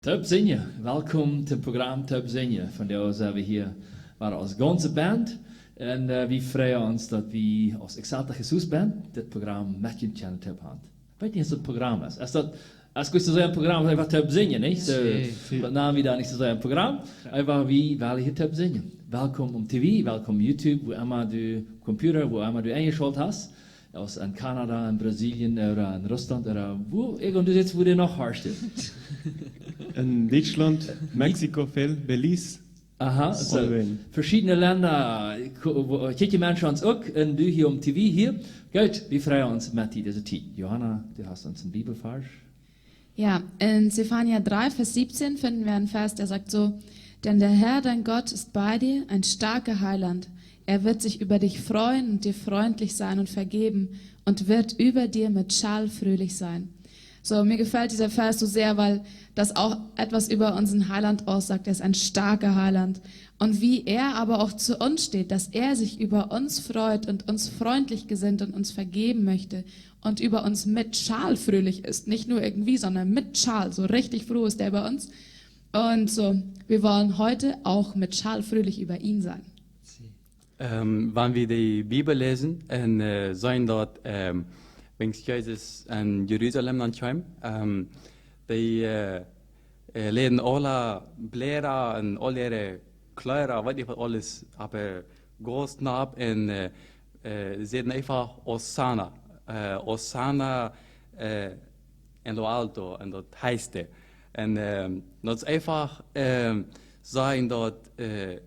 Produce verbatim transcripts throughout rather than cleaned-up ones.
Toop sinjen. Welkom toom Program Toop sinjen. Vondoag sent wie hia wada aus gaunze Band. Un, äh, wie freien ons, daut wie aus Exalta Jesús Band dit Program met junt kjennen toop haben. Ekj weet nich, aus daut Program es. Es daut, es goot to sajen, Program es eefach Toop sinjen, nich? Soo, soo. Waut nanen wie dan nich to sajen, Program? Jo. Eefach, wie wellen hia Toop sinjen. Welkom aum T V, welkom YouTube, wua emma du, Computer, wua emma du enjeschalt hast. Aus en Kanada, en Brasilien, ooda en Russlaunt, ooda wua, irjent wua du sitst, wua du noch horchst. En Dietschlaunt, Mexiko väl, Belize. Aha, soo, Spanien. Veschiedne Lenda, ko-, wua, kjikj de Menschen ons uk, un du hia aum T V hia. Goot, wie freien ons met die dise Tiet. Johanna, du hast ons een Bibelvarsch. Ja, in Zefania drei, Vers siebzehn finden wir einen Vers, der sagt so: „Denn der Herr, dein Gott, ist bei dir, ein starker Heiland. Er wird sich über dich freuen und dir freundlich sein und vergeben und wird über dir mit Schall fröhlich sein.“ So, mir gefällt dieser Vers so sehr, weil das auch etwas über unseren Heiland aussagt. Er ist ein starker Heiland. Und wie er aber auch zu uns steht, dass er sich über uns freut und uns freundlich gesinnt und uns vergeben möchte und über uns mit Schall fröhlich ist. Nicht nur irgendwie, sondern mit Schall. So richtig froh ist er über uns. Und so, wir wollen heute auch mit Schall fröhlich über ihn sein. Ähm, wan wie de Bibel läsen un, äh, seenen daut, ähm, wan Jesus en Jerusalem ankjeem, ähm, dee, äh, äh, leeten aule Bläda un aul äare Kjleeda, weet nich waut aules, oba gaunz knapp un, äh, äh, säden eefach Hosanna, äh, Hosanna, äh, en lo alto, en daut heechste. Un, ähm, daut es eefach, ähm, sajen daut, äh,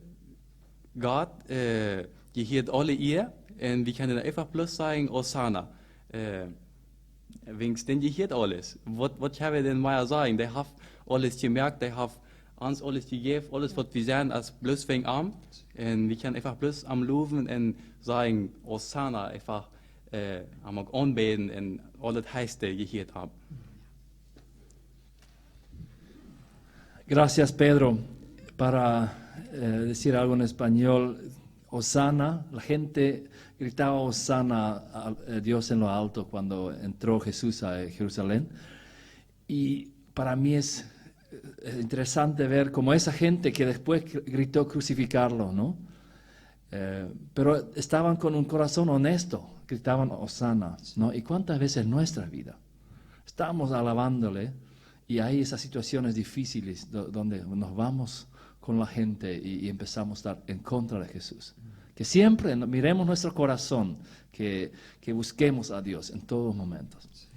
Gott, äh, jehieet aule Ea, un wie kjennen eefach bloos sajen, Hosanna. Äh, wiels dän jehieet aules. Waut, waut kjenn wie dan mea sajen? Dee haft aules jemoakt, dee haft ons aules jejäft, aules waut wie sent, es bloos wäajen am. Un wie kjennen eefach bloos am lowen un sajen, Hosanna, eefach, äh, am uk aunbäden un aul daut heechste jehieet am. Gracias, Pedro. Para, eh, decir algo en español, Hosanna, la gente gritaba Hosanna a, eh, Dios en lo alto cuando entró Jesús a Jerusalén. Y para mí es, eh, interesante ver cómo esa gente que después gr-, gritó crucificarlo, ¿no? Eh, pero estaban con un corazón honesto, gritaban Hosanna, ¿no? ¿Y cuántas veces en nuestra vida estamos alabándole y hay esas situaciones difíciles do-, donde nos vamos con la gente y, y empezamos a estar en contra de Jesús? Que siempre no-, miremos nuestro corazón, que, que busquemos a Dios en todos momentos.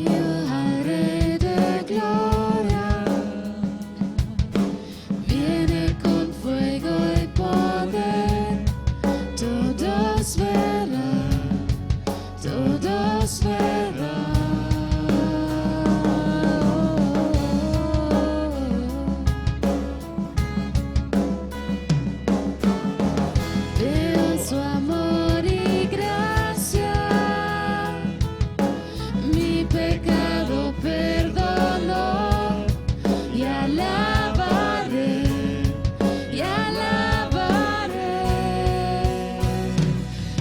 Yo al Rey de Gloria, viene con fuego y poder, todos verán, todos verán. Veo su amor y gracia, mi pecado perdonó, y alabaré, y alabaré.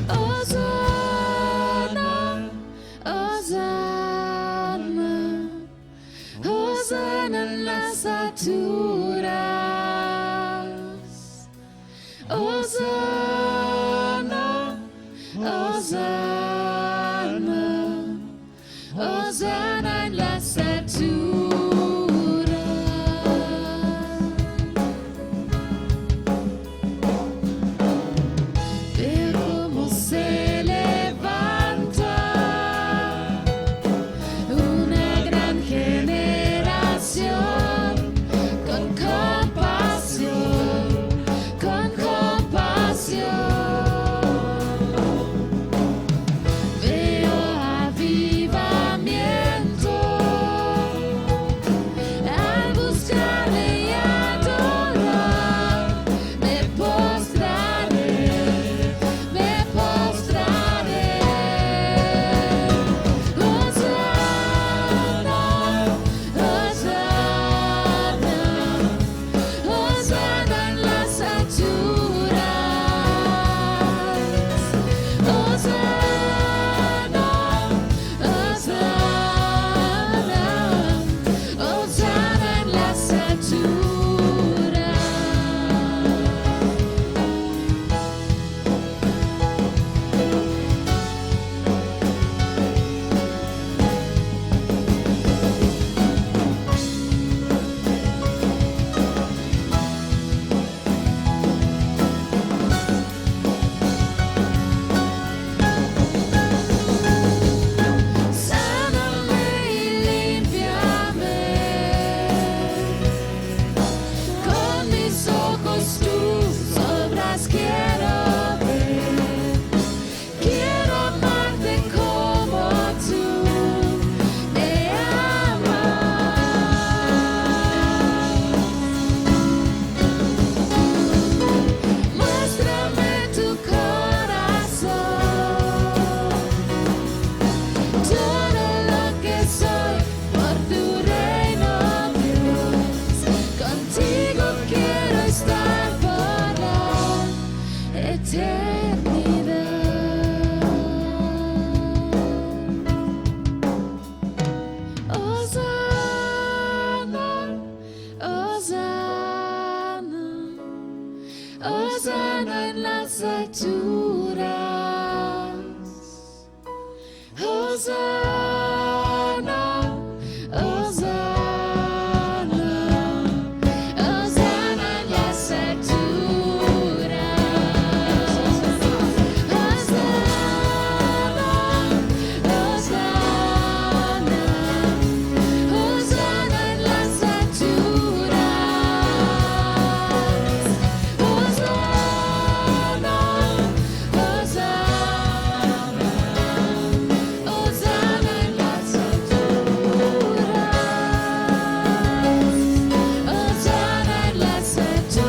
Hosanna, Hosanna, Hosanna en las alturas. Hosanna, Hosanna, Hosanna en las alturas. Veo cómo se levanta una gran generación con compasión, con compasión. las alturas. Hosanna, Hosanna, Hosanna en las alturas. Hosanna, Hosanna, Hosanna en las alturas. Hosanna, Hosanna, Hosanna en las alturas. Hosanna en las alturas.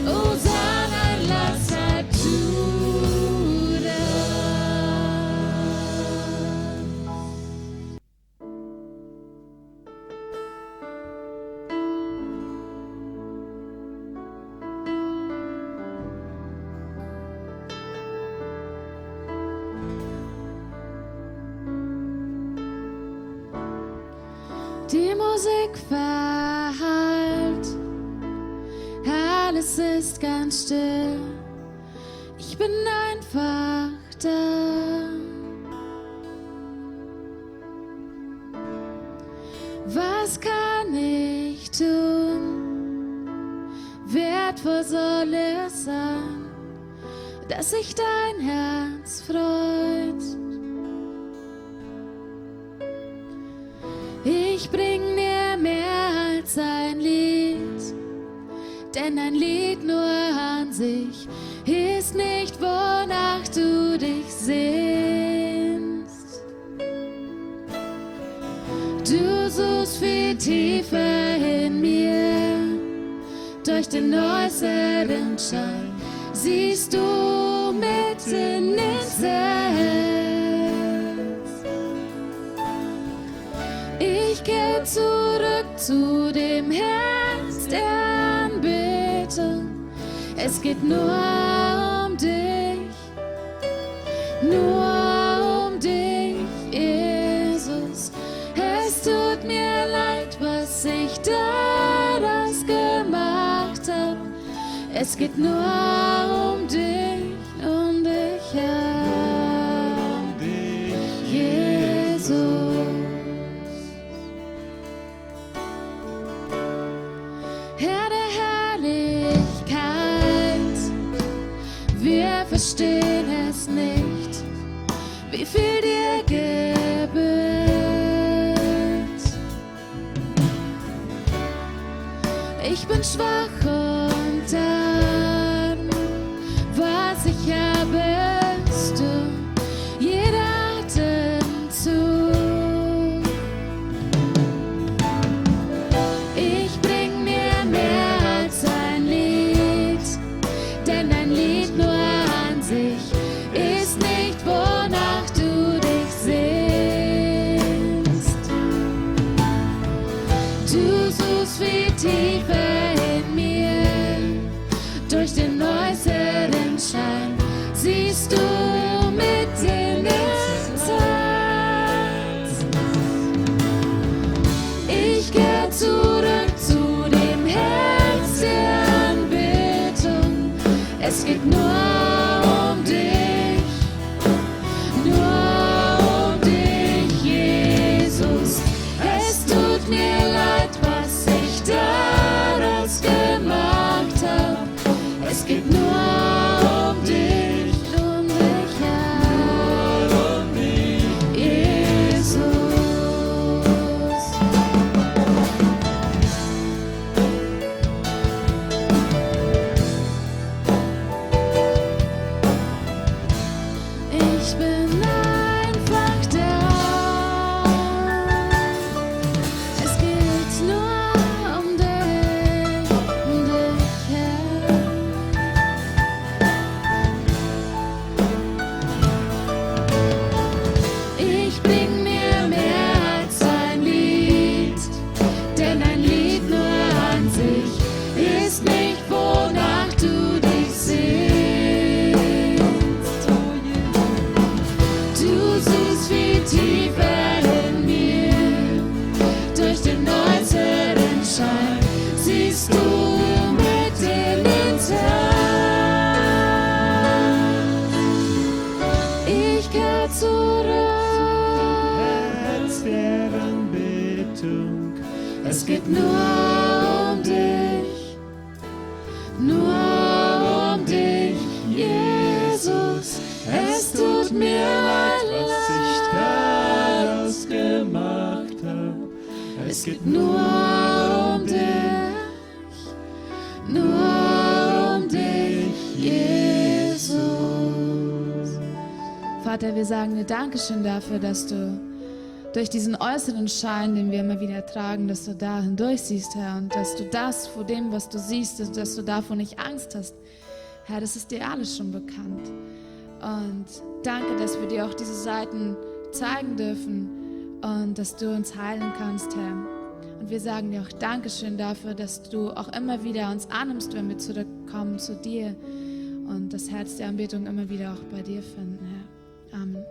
Hosanna en las alturas. Die Musik verhallt, alles ist ganz still. Ich bin einfach da. Was kann ich tun? Wertvoll soll es sein, dass sich dein Herz freut. Ich bring dir mehr als ein Lied, denn ein Lied nur an sich ist nicht, wonach du dich sehnst. Du suchst viel tiefer in mir. Durch den äußeren Schein siehst du mitten ins Herz. Ich kehr zurück zu dem Herz der Anbetung. Es geht nur um dich. Nur um dich, Jesus. Es tut mir leid, was ich daraus gemacht hab. Es geht nur um dich, um dich, Herr. Jesus. Herr der Herrlichkeit, wir verstehen es nicht, wie viel dir gebührt. Ich bin schwach und arm, was ich habe, bist du, jeder Atemzug. Ich bring dir mehr als ein Lied, denn ein Lied nur an sich ist nicht, wonach du dich sehnst. Du suchst viel tiefer in mir. Durch den äußeren Schein siehst du mitten ins Herz. Ich kehr zurück zu dem Herz der Anbetung. Es geht nur um dich, nur um dich, Jesus. Es tut mir leid, was ich daraus gemacht hab. Es geht nur um dich, um dich, Herr. Nur um dich, Jesus. Es geht nur um dich, nur um dich, Jesus. Es tut mir leid, was ich damals gemacht hab. Es geht nur um dich, nur um dich, Jesus. Vater, wir sagen dir Dankeschön dafür, dass du durch diesen äußeren Schein, den wir immer wieder tragen, dass du da hindurch siehst, Herr, und dass du das vor dem, was du siehst, dass, dass du davor nicht Angst hast. Herr, das ist dir alles schon bekannt. Und danke, dass wir dir auch diese Seiten zeigen dürfen und dass du uns heilen kannst, Herr. Und wir sagen dir auch Dankeschön dafür, dass du auch immer wieder uns annimmst, wenn wir zurückkommen zu dir und das Herz der Anbetung immer wieder auch bei dir finden, Herr. Amen.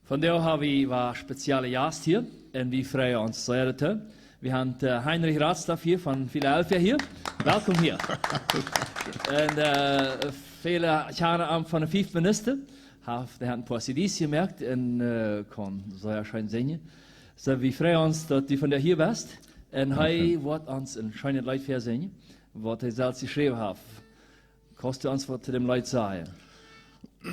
Vondoag ha wie een speciale Jast hia, un wie freien ons sea doaräwa. Wie haben, äh, Heinrich Ratzlaff hia von Philadelphia hia. Welkom hia. Un, äh, väle kjanen am von de Fief Ministen. Haft, dee haft een poa C Ds jemoakt un, äh, kaun sea scheen sinjen. Soo, wie freien ons, daut du vondoag hia best. Un hee woat ons een scheenet Leet väasinjen, waut hee selfst jeschräwen haft. Kaust du ons waut to däm Leet sajen?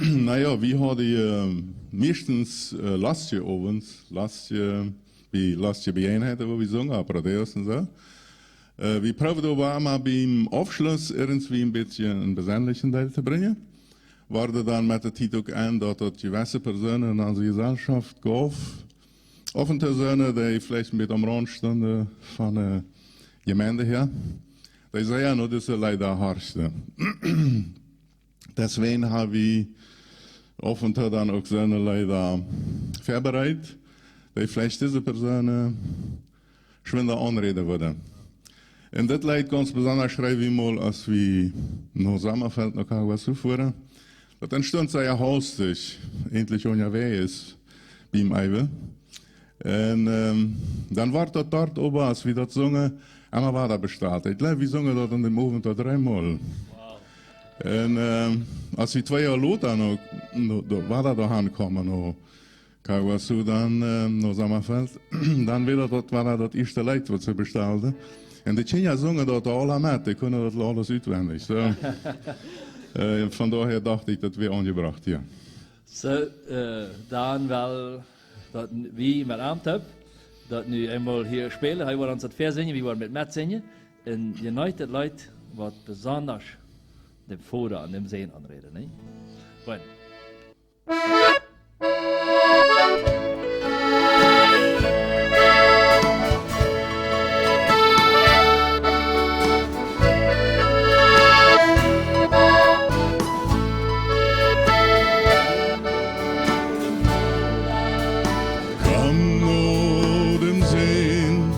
Na jo, wie hauden, äh, meistens, äh, latste Owents, latste, bie latste Bejäajenheiten, wua wie sungen, Appadeos un soo. Äh, wie proowden oba emma biem Aufschluss irjentwie een bät een besondren Deel to brinjen. Worden dan met de Tiet uk en, daut daut jewesse Persoonen en onse Jesellschoft jeef, oft uk Persoonen, dee veleicht een bät aum Raunt stunden von de Jemeent häa, dee sea no dise Leeda horchten. Deswäajen ha wie oft dan uk soone Leeda väabereit, dee veleicht dise Persoonen schwind aunräden wudden. Un dit Leet gaunz besonda schreewen wie mol, aus wie no Sommerfeld, no Kaguazú fuaren. Daut entstunt sea haustich, eejentlich unjawäajes biem Äwen. Un, ähm, dan wort daut doa oba, aus wie daut sungen, emma wada bestalt. Ekj jleew, wie sungen daut aun däm Owent doa dree mol. Wow. Un, ähm, aus wie twee Joa lota no, no, doa, wada doahan kjeemen, no Kaguazú dan, ähm, no Sommerfeld, dan wia daut, daut wia daut ieeschte Leet, waut see bestalden. Un de Kjinja sungen daut aula met, dee kunnen daut aules utwendich. Soo, äh, von doaher docht ekj, daut wia aunjebrocht, jo. Soo, äh, dan well daut wie met am toop, daut nu eemol hia spälen. Hee woat ons daut väasinjen, wie woaren met metsinjen. Un jeneet daut Leet, waut besonda däm Voda un däm Sän aunräden, nä? Bueno. Komm no däm Sän,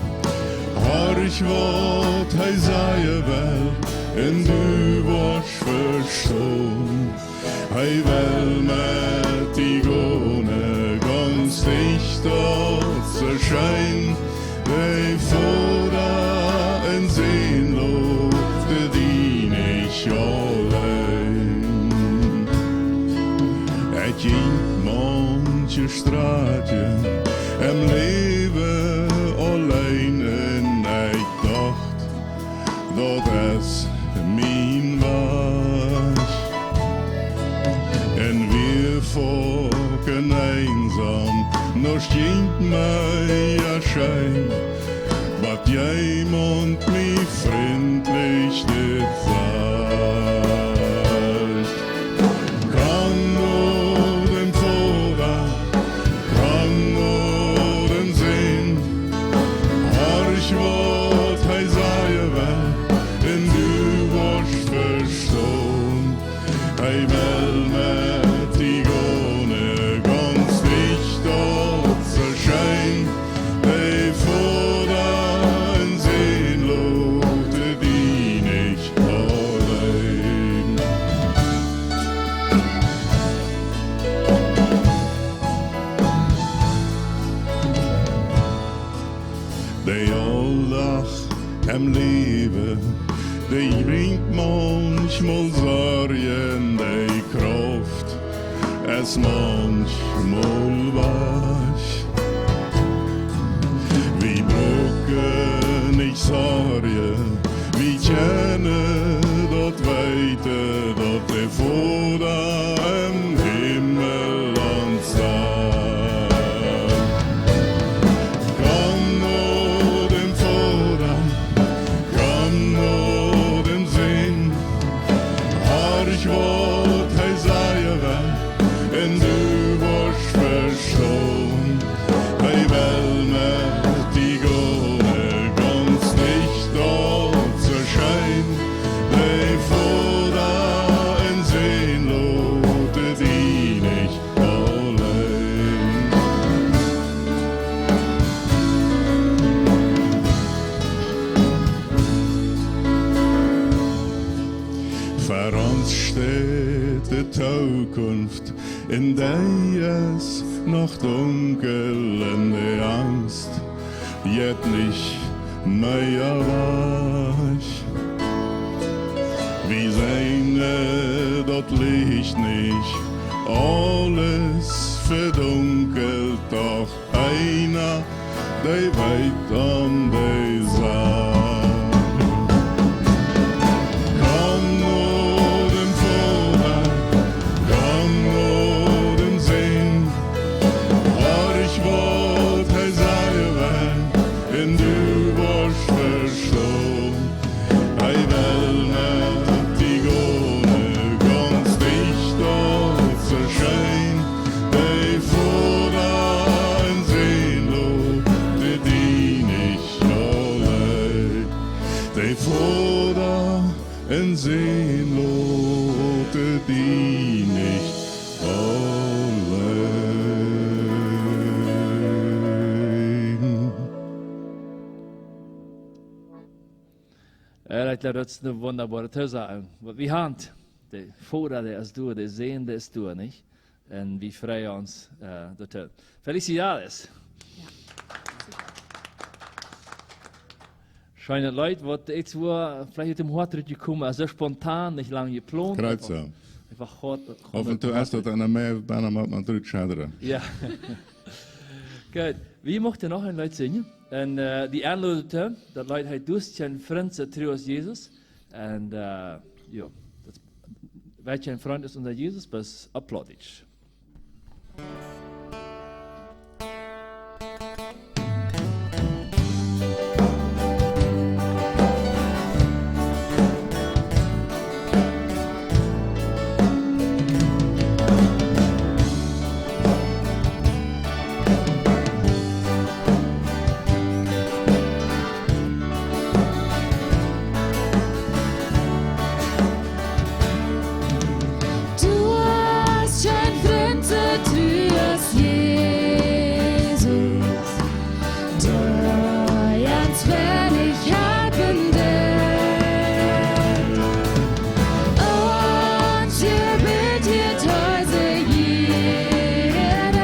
horch waut hee sajen well, un du woascht vestonen. Hee well met die gonen, gaunz dicht daut soo scheen. De Voda un Sän loten die nich auleen. Ekj jinkj maunche Straten em Läwen auleen un ekj docht, daut es mien Wajch. Un wia foaken eensom, noch jinkj mie scheen, bat jemaunt mie frintlich dit sajcht. Komm no däm Voda, komm no däm Sän, horch waut hee sajen well, un du woascht vestonen. Hee well met die gonen, gaunz dicht daut soo scheen. De Voda un Sän loten die nich auleen. De Auldach em Läwen, dee brinjt maunchmol Sorjen, de Krauft es maunchmol wajch. de Tookunft, un dee es noch dunkel, un de Angst jeit nich mea wajch. Wie seenen daut Licht nich, aules vedunkelt, doch eena, dee weet om de Sach. Komm no däm Voda, komm no däm Sän, horch waut hee sajen well, un du woascht vestonen. Hee well met die gonen, gaunz dicht aul soo scheen. De Voda un Sän loten die nich auleen. De Voda un Sän loten die nich auleen. Äh, ekj jleew, daut es eene wundaboare Toosaj. Waut wie haben, de Voda, dee es doa, de Sän, dee es doa, nich? Un wie freien ons, äh, doatoo. Felicidades. Jo. Scheenet Leet, waut ekj wua veleicht ut däm Hoat rutjekomen, aulsoo spontan, nich lang jeplont. Krakjt soo. Eefach, eefach goot. Af un too es daut aun de Meid, dan mott maun rut schaddren. Jo. Goot, wie muchten noch een Leet sinjen. Un, äh, dee Aunlodunk, daut Leet heet: Du hast kjeenen Frint soo tru aus Jesus. Un, äh, jo, daut, woo kjeen Frint es onsen Jesus, bloos opp Plautdietsch. Du hast kjeenen Frint soo tru aus Jesus, dee ons werkjlich halpen deit. Ons Jebäd hieet hee sea jieren,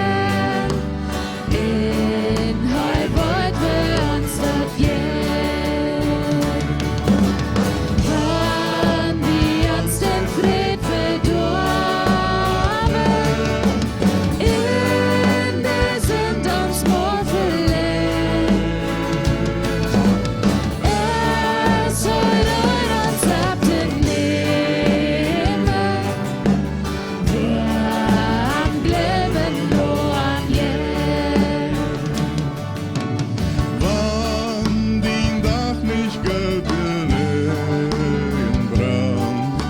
un hee weet, woo ons daut jeit. Wan wie ons dän Fräd vedoawen, un de Sind ons mol veleicht, es hee doa ons opp to nämen, wie am jleewen, no am jleewen. Wan dien Dach nich goot jenuach brant,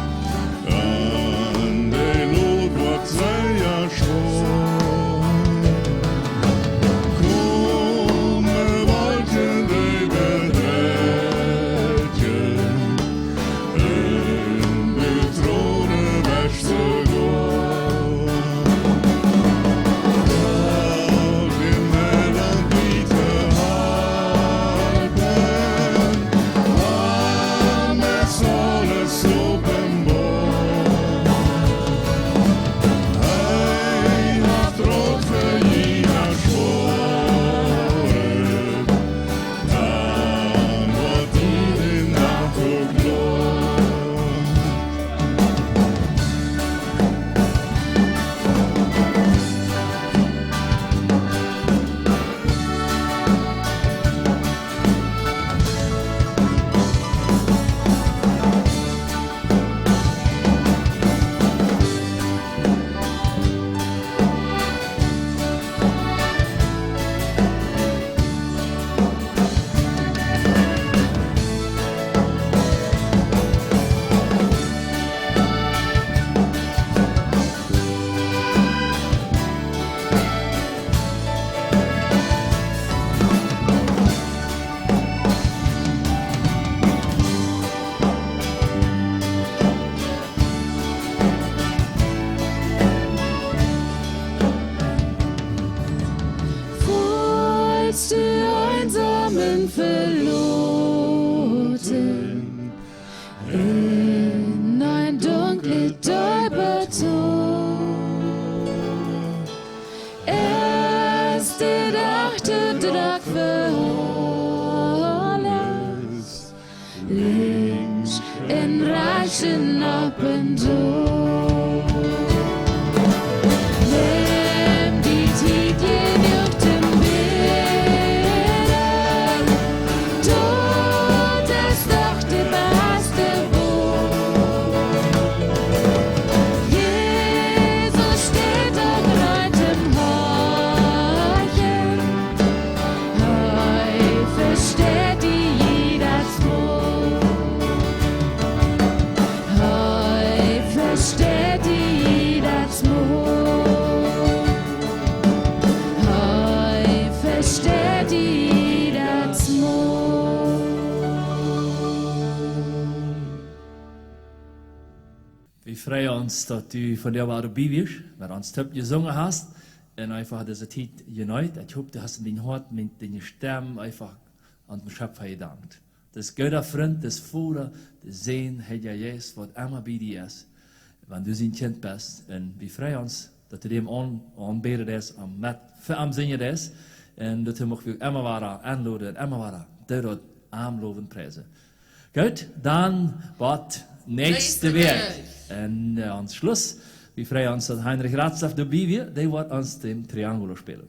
un de Lod woat sea schwoa, komen Wolkjen, dee bedrekjen, un de Tronen wäscht soogoa. Doch de Melancholie to halpen, am es aules openboa. Hee haft Rot fa jieda Schwoaret. Feelst du eensom un veloten, en een dunklet Dool betocht? Doch fa aules, linkjs un rajchts un opp un dol. Nemm die Tiet jenuach toom bäden, daut es doch de baste Wajch. Jesus steit doa reed toom horchen. Hee vesteit die jiedet Mol. Hee vesteit die jiedet Mol. Hee vesteit die jiedet Mol. Wie freien ons, daut du vondoag wada bie wieescht, met ons toop jesungen hast un eefach dise Tiet jeneet. Ekj hop, du hast en dien Hoat met diene Stemm eefach aun dän Schepfa jedankt. Dis gooda Frint, dis Voda, de Sän, Heilja Jeist, waut emma bie die es, wan du sien Kjint best. Un wie freien ons, daut du däm aun-, aunbäden deist, am met, fa am sinjen deist. Un daut mucht wie uk emma wada enloden un emma wada, doo daut, am lowen, priesen. Goot, dan bat näakjste Wäakj. Un, äh, aum Schluss, wie freien ons, daut Heinrich Ratzlaff doabie wia, dee woat ons dän Triangolo spälen.